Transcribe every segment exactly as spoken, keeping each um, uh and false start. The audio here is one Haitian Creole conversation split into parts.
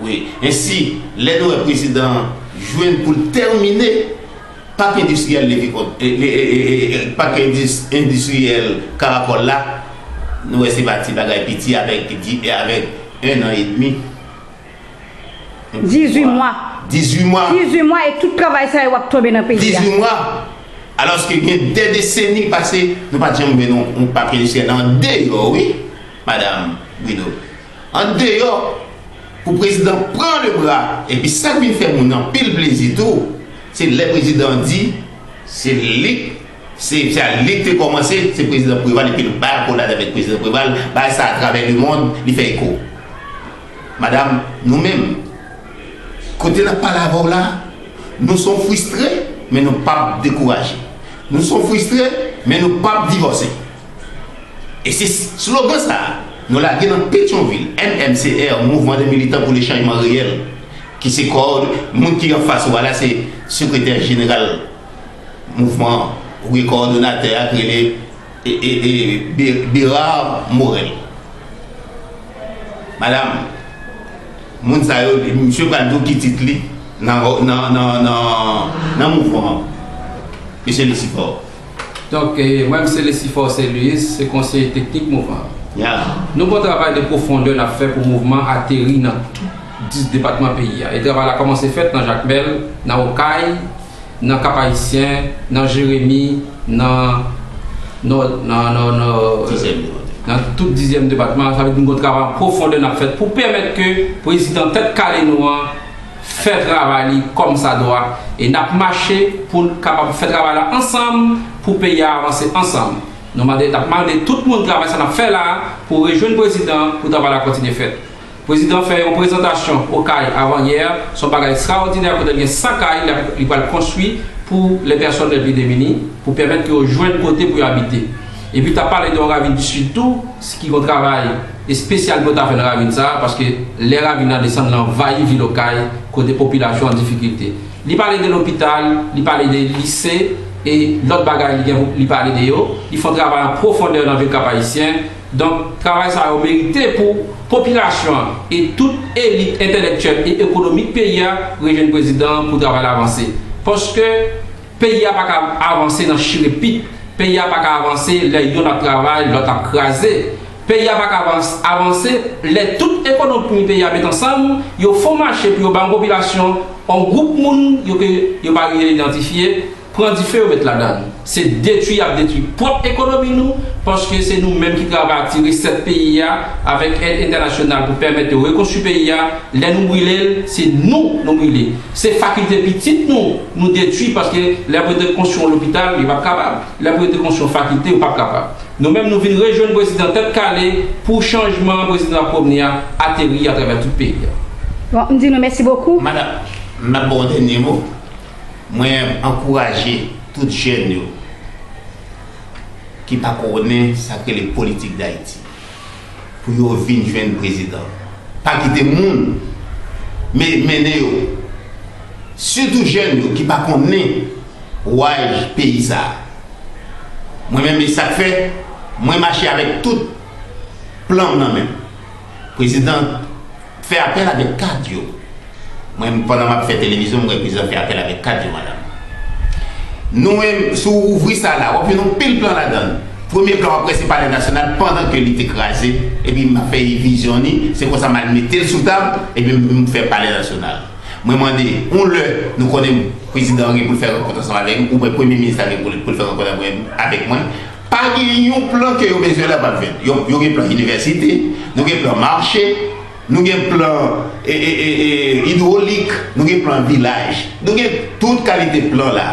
Wi. Ensi, lè nou wè prezidan an jwenn pou l tèmine pak endistriyèl Levicon, e, e, e, e, e, pak endis-, endistriyèl Karakòl la, nou wè se pa ti bagay piti avèk di-, avèk en an edmi. Dizuit mwa. Dizuit mwa. Dizuit mwa e tout travay sa yo ap tonbe nan peyi a. Dizuit mwa. Alòske gen de deseni pase, nou pa t janm wè non, yon pak endistriyèl nan andeyò, wi, madanm Bruno. Andeyò, pou prezidan pran le bra, epi sa k vin fè moun anpil plezi tou, se lè prezidan an di, se li k, se, se a li k te kòmanse, se prezidan Preval, epi l bay akolad avèk prezidan Preval, bagay sa atravè lemond, li fè eko. Madanm, nou menm, kote n ap pale avè w la, nou se yon fristre, men nou p ap dekouraje. Nou se yon fristre, men nou p ap divòse. E se slogan sa a nou lage nan Petyonvil, M M C R, Mouvement des Militants pour le Changement Réel, ki se kòd-, moun ki anfas ou a la, se sekretè jeneral mouvman an, oubyen kowòdonatè a, k rele e, e, e, Be-, Berard Morel. Madanm, moun sa yo, misye pral di w ki tit li nan, nan, nan, nan, nan mouvman an. Mesye Lisifò. Donk, eh, mwen, m se Lesifò Seluis, se konseye teknik mouvman an. Ya. Nou gon travay de pwofondè n ap fè pou mouvman an ateri nan tout dis depatman peyi a. E travay la kòmanse fèt nan Jakmèl, nan Okay, nan Kap Ayisyen, nan Jeremi, nan, nan, nan, nan, nan, Dizyèm depatman. Nan tout dizyèm depatman, sa vle di nou gon travay an pwofondè n ap fèt pou pèmèt ke prezidan Tèt Kale nou an fè travay li kòmsadwa. E n ap mache pou n kapab fè travay la ansanm, pou peyi a avanse ansanm. Nou mande, n ap mande tout moun travay sa n ap fè la a pou rejwenn prezidan an pou travay la kontinye fèt. Prezidan fè yon prezantasyon Okay avan yè, se yon bagay ekstraòdinè kote l gen san kay li ap, li pral konstwi pou lè pèsòn lè pli demini, pou pèmèt ke yo jwenn kote pou yo abite. Epi t ap pale de yon ravin di Sid tou, ki gon travay espesyal pou yo ta fè nan ravin sa a, paske lè ravin nan desann, l anvayi vil Okay, kote popilasyon an difikilte. Li pale de lopital, li pale de lise, e lòt bagay li gen pou li pale de yo. Li fè yon travay an pwofondè nan vil Kap Ayisyen. Donk, travay sa yo merite pou popilasyon an e tout elit entèlektyèl e ekonomik peyi a rejwenn prezidan an pou travay la avanse. Paske peyi a pa ka avanse nan chire pit. Peyi a pa ka avanse lè yonn ap travay, lòt ap kraze. Peyi a pa ka avans-, avanse lè tout ekonomi peyi a met ansanm, yo fè yon mache pou yo ba yon popilasyon, yon gwoup moun yo ke yo pa rive idantifye, pran dife yo met ladan l. Se detwi y ap detwi pwòp ekonomi nou, paske se nou menm ki travay ak ti resèt peyi a, avèk èd entènasyonal pou pèmèt yo rekonstwi peyi a. Lè nou brile l, se nou nou brile. Se fakilte pitit nou nou detwi, paske lè pou yo te konstwi yon lopital, yo p ap kapab. Lè pou yo te konstwi yon fakilte, yo p ap kapab. Nou menm, nou vin rejwenn prezidan Tèt Kale pou chanjman prezidan ap pwomne a ateri atravè tout peyi a. Bon, m di nou mèsi bokou. Madanm, m ap ba w yon dènye mo. Mwen ankouraje tout jèn yo ki pa konnen sa k rele politik Dayiti pou yo vin jwenn prezidan. Pa kite moun me-, mennen yo. Sitou jèn yo ki pa konnen waj peyi sa a. Mwen menm, e sa k fè mwen mache avèk tout plan m nan men m. Prezidan fè apèl avèk kad yo. Mwen, pandan m ap fè televizyon, m wè prezidan fè apèl avèk kad yo, madanm. Nou menm, si w ouvri sa la, w ap jwenn yon pil plan ladan l. Premye plan w ap wè se Palè Nasyonal pandan ke li te kraze, epi m ap fè vizyon li, se konsa m al mete l sou tab, epi m, m fè Palè Nasyonal. Mwen mande, yon lè nou konnen prezidan an gen pou l fè rankont ansanm avèk m, oubyen premye minis la gen pou l, pou l fè rankont avè-, avèk mwen, pa gen yon plan ke yo bezwen la p ap fèt. Yo, yo gen plan inivèsite, nou gen plan mache, nou gen plan, e, e, e, e, idwolik, nou gen plan vilaj. Nou gen tout kalite plan la.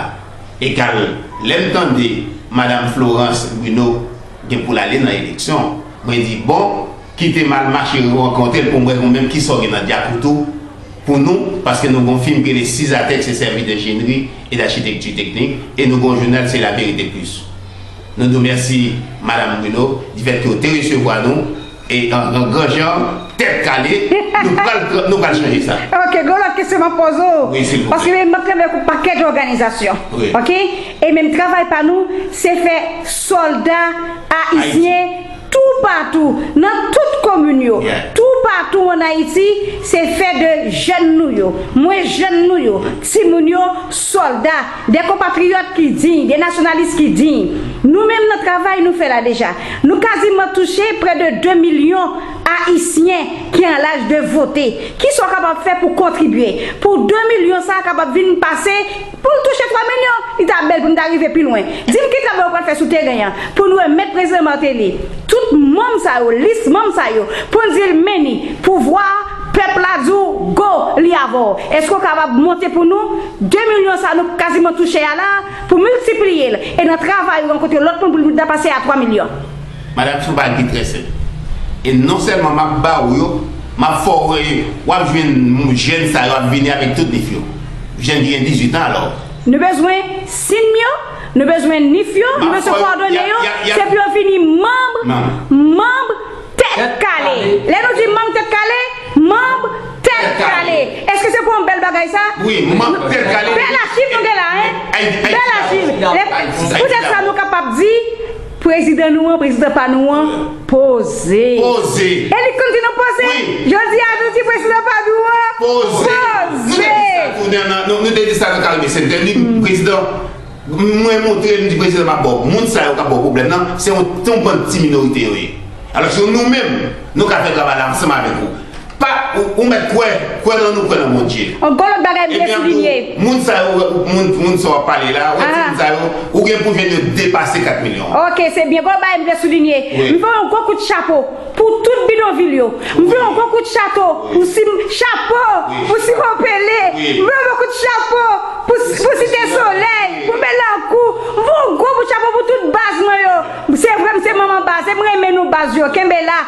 Egal, lè m tande Madanm Florence Bruno gen pou l ale nan eleksyon, mwen di, bon, kite m al mache rankontre l pou m wè ou menm kisa w gen nan dyak ou tou pou nou, paske nou gen yon fim ki rele Sizatèk, se sèvis d'ingénierie et d'architecture technique, e nou gen yon jounal, se La Vérité Plus. Nou di w mèsi, Madanm Bruno, difèt ke w te resevwa nou, e an, an gran jan, tèt kale, nou pral, nou pral chanje sa. Ok, gen yon lòt kesyon m ap poze w. Wi, silvouplè. Paske m ap travay ak yon pakèt òganizasyon. Wi. Ok? E menm travay pa nou, se fè sòlda ayisyen toupatou, nan tout komin yo, tou Toupatou ann Ayiti, se fè de jèn nou yo, mwen jèn nou yo, timoun yo, sòlda, de konpatriyòt ki diy, de nasyonalis ki diy. Nou menm nan travay nou fè la deja, nou kaziman touche prè de de milyon Ayisyen ki an laj de vote. Kisa w kapab fè pou kontribye pou de milyon sa a kapab vin pase pou l touche twa milyon? Li ta bèl pou n ta rive pi lwen. Di m ki travay w pral fè sou teren an pou n remèt prezidan Martelly tout manm sa yo, lis manm sa yo, pou n di l men ni pouvwa, pèp la di w go, li avè w. Èske w kapab monte pou nou de milyon sa nou kaziman touche a la pou miltipliye l e nan travay ou rankontre lòt moun pou l ta pase a twa milyon? Madanm, se yon bagay ki trè senp. E non sèlman m ap ba w yo, m ap fè w wè, w ap jwenn jèn sa yo ap vini avèk tout nif yo. Jèn ki gen dizuit an alò. Nou bezwen sim yo, nou bezwen nif yo, nou bezwen kowòdone yo, se pou yo vini manm, manm tèt kale. Lè nou di manm tèt kale, manm tèt kale. Èske se pou yon bèl bagay sa? Wi, manm tèt kale. Bèl achiv nou gen la, en? Bèl achiv. Poutèt sa nou kapab di, prezidan nou an, prezidan pa nou an, poze. Poze. E li konn di nou poze. Jodi a nou di prezidan pa nou an, poze. Nou te di sa nan Karibe Center, li prezidan, mwen montre, m di prezidan pa bò. Moun sa yo k ap bò pwoblèm nan, se yon, se yon bann ti minorite yo ye. Alòske nou menm, nou ka fè travay la ansanm avèk ou. Pa, ou, ou mèt kwè, kwè nan nou, kwè nan Bondye. Yon gwo lòt bagay m vle soulinye. Moun sa yo, moun, moun sa w ap pale la, wè timoun sa yo, ou gen pou jwenn yo depase kat milyon. Ok, se byen. Gwo bagay m vle soulinye. M voye yon gwo kout chapo pou tout bidonvil yo. M voye yon gwo kout chato pou si chapo pou Simon Pele. M voye yon gwo kout chapo pou, pou Site Solèy, pou Belankou. M voye yon gwo kout chapo pou tout baz mwen yo. Se vre, m se manman baz, e m renmen nou baz yo. Kenbe la.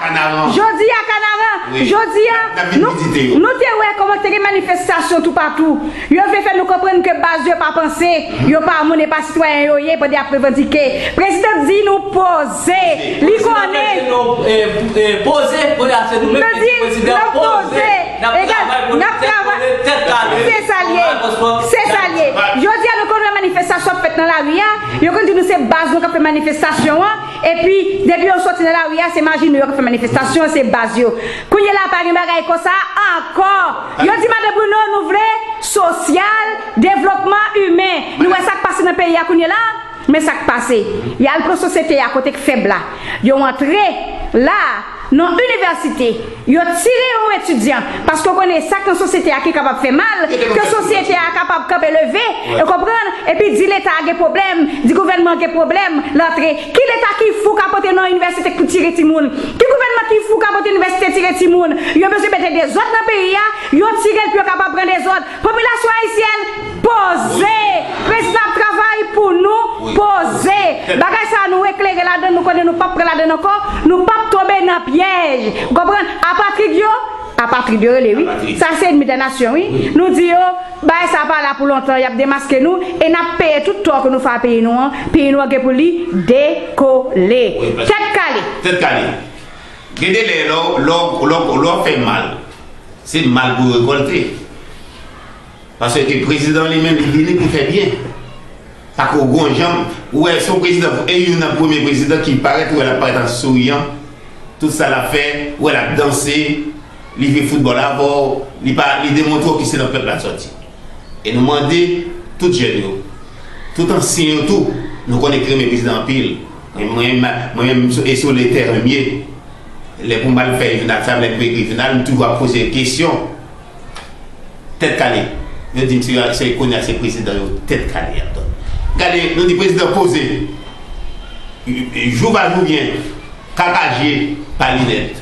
Jodi a Kanaran, jodi a, nou, nou te wè kòman te gen manifestasyon toupatou. Yo vle fè nou konprann ke baz yo pa panse, yo pa moun, e pa sitwayen yo ye pandan y ap revandike. Prezidan di nou poze. Li konnen. Poze, kounye a se nou menm ki di prezidan poze. N ap travay pou nou tèt kole, tèt kale. Se sa l ye. Se sa l ye. Jodi a nou konn wè manifestasyon ap fèt nan lari a. Yo konn di nou se baz nou k ap fè manifestasyon an. Epi, depi yo soti nan lari a, se maji nou yo k ap fè manifestasyon, se baz yo. Kounye la, pa gen bagay konsa ankò. Yo di, Madan Bruno, nou vle sosyal, devlopman imen. Nou wè sa k pase nan peyi a kounye la? Men sa k pase. Y al pran sosyete a kote k fèb la. Yo antre la, nan inivèsite. Yo tire yon etidyan, paske w konnen sa k nan sosyete a ki kapab fè mal, ke sosyete a kapab kanpe leve, e konprann, epi di Leta a gen pwoblèm, di gouvènman an gen pwoblèm, l antre. Ki Leta ki fou ka pote nan inivèsite pou tire timoun? Ki gouvènman ki fou ka pote inivèsite tire timoun? Yo bezwen mete dezòd nan peyi a, yo tire l pou yo kapab pran dezòd. Popilasyon ayisyèn, poze! Prezidan ap travay pou nou, poze! Bagay sa a nou eklere ladan l, nou konnen nou p ap pran ladan l ankò, nou p ap tonbe nan pyèj. Ou konprann? Apatrid yo, apatrid yo rele wi. Sa se ènmi dè nasyon wi. Nou di yo, bagay sa pa la pou lontan, y ap demaske nou e n ap peye tout tò ke nou fè a peyi nou an. Peyi nou an gen pou li dekole. Tèt kale! Tèt kale! Gen de lè, lè w, lè w, lè w, lè w fè mal, se mal pou w rekòlte. Paske prezidan li menm, li vini pou fè byen. Pako gon janm, ou wè, se yon prezidan, e youn nan premye prezidan ki parèt, ou wè l ap parèt an souriyan. Tout sa l ap fè, ou wè l ap danse, li jwe foutbòl avè w, li pa, li demontre w ke se nan pèp la l sòti. E nou mande tout jèn yo, tout ansyen yo tou, nou konnen ki renmen prezidan anpil. Mwen, mwen, mwen menm, e sou le tèren m ye. Lè pou m al fè jounal sa, lè m pou ekri jounal, m toujou ap poze kesyon. Tèt kale. Yo di m se, se kounye a se prezidan yo tèt kale y ap tann. Gade, nou di prezidan poze. Jou pa jou vyen, kaka je pa linèt.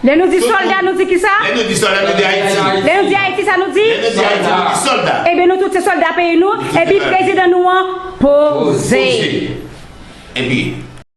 Lè nou di sòlda, nou di kisa? Lè nou di sòlda, nou di Ayiti. Lè nou di Ayiti, sa nou di? Lè nou di Ayiti, nou di sòlda. Ebyen, nou tout se sòlda peyi nou, epi prezidan nou an poze. Epi,